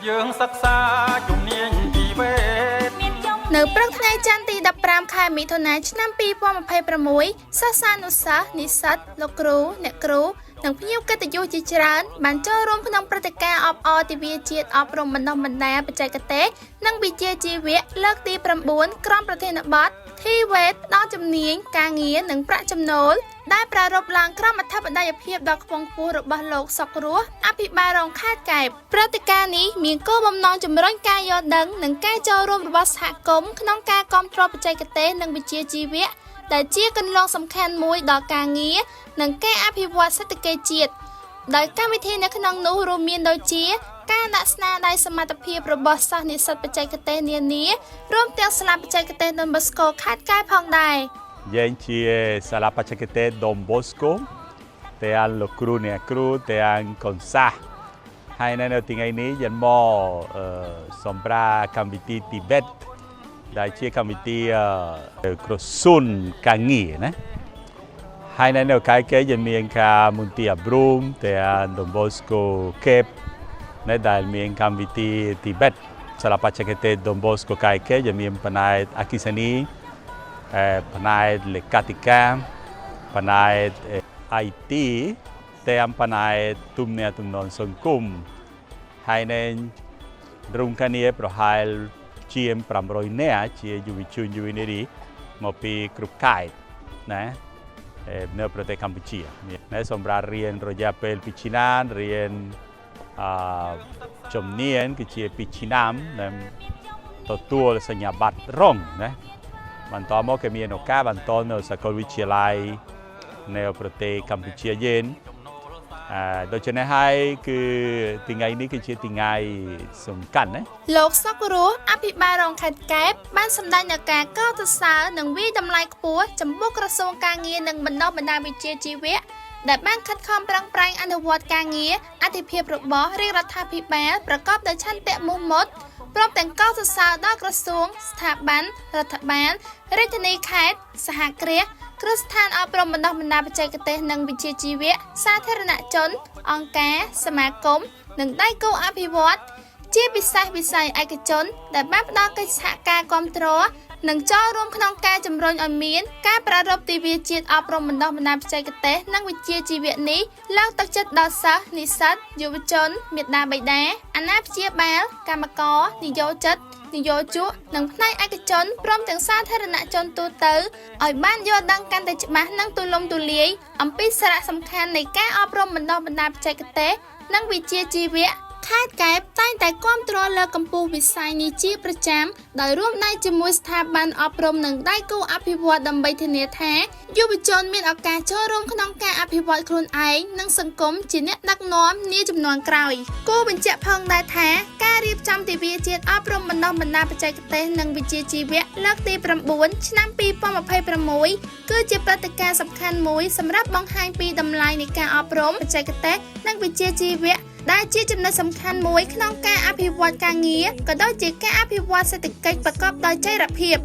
យើងសិក្សាជំនាញជីវិត នៅព្រឹកថ្ងៃច័ន្ទទី15ខែមិថុនាឆ្នាំ2026សិស្សានុសិស្សនិស្សិតលោកគ្រូអ្នកគ្រូនិងភ្ញៀវកិត្តិយសជាច្រើនបានចូលរួមក្នុងព្រឹត្តិការណ៍អបអរទិវាជាតិអប់រំបណ្ដុះបណ្ដាលបច្ចេកទេសនិងវិជ្ជាជីវៈលើកទី9ក្រោមប្រធានបទ TVET ផ្ដល់ជំនាញការងារនិងប្រាក់ចំណូលដែលប្រារព្ធឡើងក្រោមអធិបតីភាពដ៏ខ្ពង់ខ្ពស់របស់លោកសុករស់អភិបាលរងខេត្តកែបព្រឹត្តិការណ៍នេះមានគោលបំណងជំរុញការយល់ដឹងនិងការចូលរួមរបស់សហគមន៍ក្នុងការគាំទ្របច្ចេកទេសនិងវិជ្ជាជីវៈដែលជាគន្លងសំខាន់មួយដល់ការងារនិងការអភិវឌ្ឍសេដ្ឋកិច្ចជាតិដោយកម្មវិធីនៅក្នុងនោះរួមមានដូចជា ការដាក់ស្នាដៃសមត្ថភាពរបស់សិស្សនិស្សិតបច្ចេកទេសនានារួមទាំងសាលាបច្ចេកទេសដុនបូស្កូខេត្តកែបផងដែរ យើងជាសាលាបច្ចេកទេស Don Bosco ទាំងលោកគ្រូអ្នកគ្រូទាំងកូនសិស្សហើយនៅថ្ងៃនេះយើងមកអឺសម្រាប់កម្មវិធី TVET ដែលជាកម្មវិធីអឺក្រសួងការងារណាហើយនៅខែគេយើងមានការមន្ទីរអប់រំទាំង Don Bosco កេបនៅដែលមានកម្មវិធី TVET សាលាបច្ចេកទេស Don Bosco ខែគេយើងមានផ្នែកអគ្គិសនី ផ្នែកលេខាធិការផ្នែក IT ទាំងផ្នែកទំនាក់ទំនងសង្គមហើយនឹងរួមគ្នាប្រហែលជាង500នាក់ជាយុវជនយុវនារីមកពីគ្រប់ខេត្តណានៅប្រទេសកម្ពុជាណាសម្រាប់រៀនរយៈពេល2ឆ្នាំរៀនអឺជំនាញគឺជា2ឆ្នាំនិងទទួលសញ្ញាបត្ររងណា បន្តមកគេមានឱកាសបន្តនៅសាកលវិទ្យាល័យនៅប្រទេសកម្ពុជាយើងអឺដូច្នេះហើយគឺថ្ងៃនេះគឺជាថ្ងៃសំខាន់ណា លោកសុករស់អភិបាលរងខេត្តកែបបានសម្ដែងនូវការកោតសរសើរនិងវាយតម្លៃខ្ពស់ចំពោះក្រសួងការងារនិងបណ្ដុះបណ្ដាលវិជ្ជាជីវៈដែលបានខិតខំប្រឹងប្រែងអនុវត្តការងារអធិភាពរបស់រាជរដ្ឋាភិបាលប្រកបដោយឆន្ទៈមោះមុតព្រមទាំងកោតសរសើរដល់ក្រសួងស្ថាប័នរដ្ឋបាលរាជធានីខេត្តសហគ្រាសគ្រឹះស្ថានអប់រំបណ្ដុះបណ្ដាលបច្ចេកទេសនិងវិជ្ជាជីវៈសាធារណជន អង្គការសមាគមនិងដៃគូអភិវឌ្ឍន៍ ជាពិសេសវិស័យឯកជនដែលបានផ្ដល់កិច្ចសហការគាំទ្រនិងចូលរួមក្នុងការជំរុញឲ្យមានការប្រារព្ធទិវាជាតិអប់រំបណ្ដុះបណ្ដាលបច្ចេកទេសនិងវិជ្ជាជីវៈនេះលើកទឹកចិត្តដល់សិស្សនិស្សិតយុវជនមាតាបិតាអាណាព្យាបាលកម្មករនិយោជិតនិយោជកនិងផ្នែកឯកជនព្រមទាំងសាធារណជនទូទៅឲ្យបានយល់ដឹងកាន់តែច្បាស់និងទូលំទូលាយអំពីសារៈសំខាន់នៃការអប់រំបណ្ដុះបណ្ដាលបច្ចេកទេសនិងវិជ្ជាជីវៈ ខេត្តកែបតែងតែគាំទ្រលើកកម្ពស់វិស័យនេះជាប្រចាំដោយរួមដៃជាមួយស្ថាប័នអប់រំនិងដៃគូអភិវឌ្ឍន៍ដើម្បីធានាថាយុវជនមានឱកាសចូលរួមក្នុងការអភិវឌ្ឍខ្លួនឯងនិងសង្គមជាអ្នកដឹកនាំនាជំនាន់ក្រោយគួរបញ្ជាក់ផងដែរថាការរៀបចំទិវាជាតិអប់រំបណ្ដុះបណ្ដាលបច្ចេកទេសនិងវិជ្ជាជីវៈលើកទី9ឆ្នាំ2026គឺជាព្រឹត្តិការណ៍សំខាន់មួយសម្រាប់បង្ហាញពីតម្លៃនៃការអប់រំបច្ចេកទេសនិងវិជ្ជាជីវៈដែលជាចំណុចសំខាន់មួយក្នុងការអភិវឌ្ឍការងារក៏ដូចជាការអភិវឌ្ឍសេដ្ឋកិច្ចប្រកបដោយចីរភាព។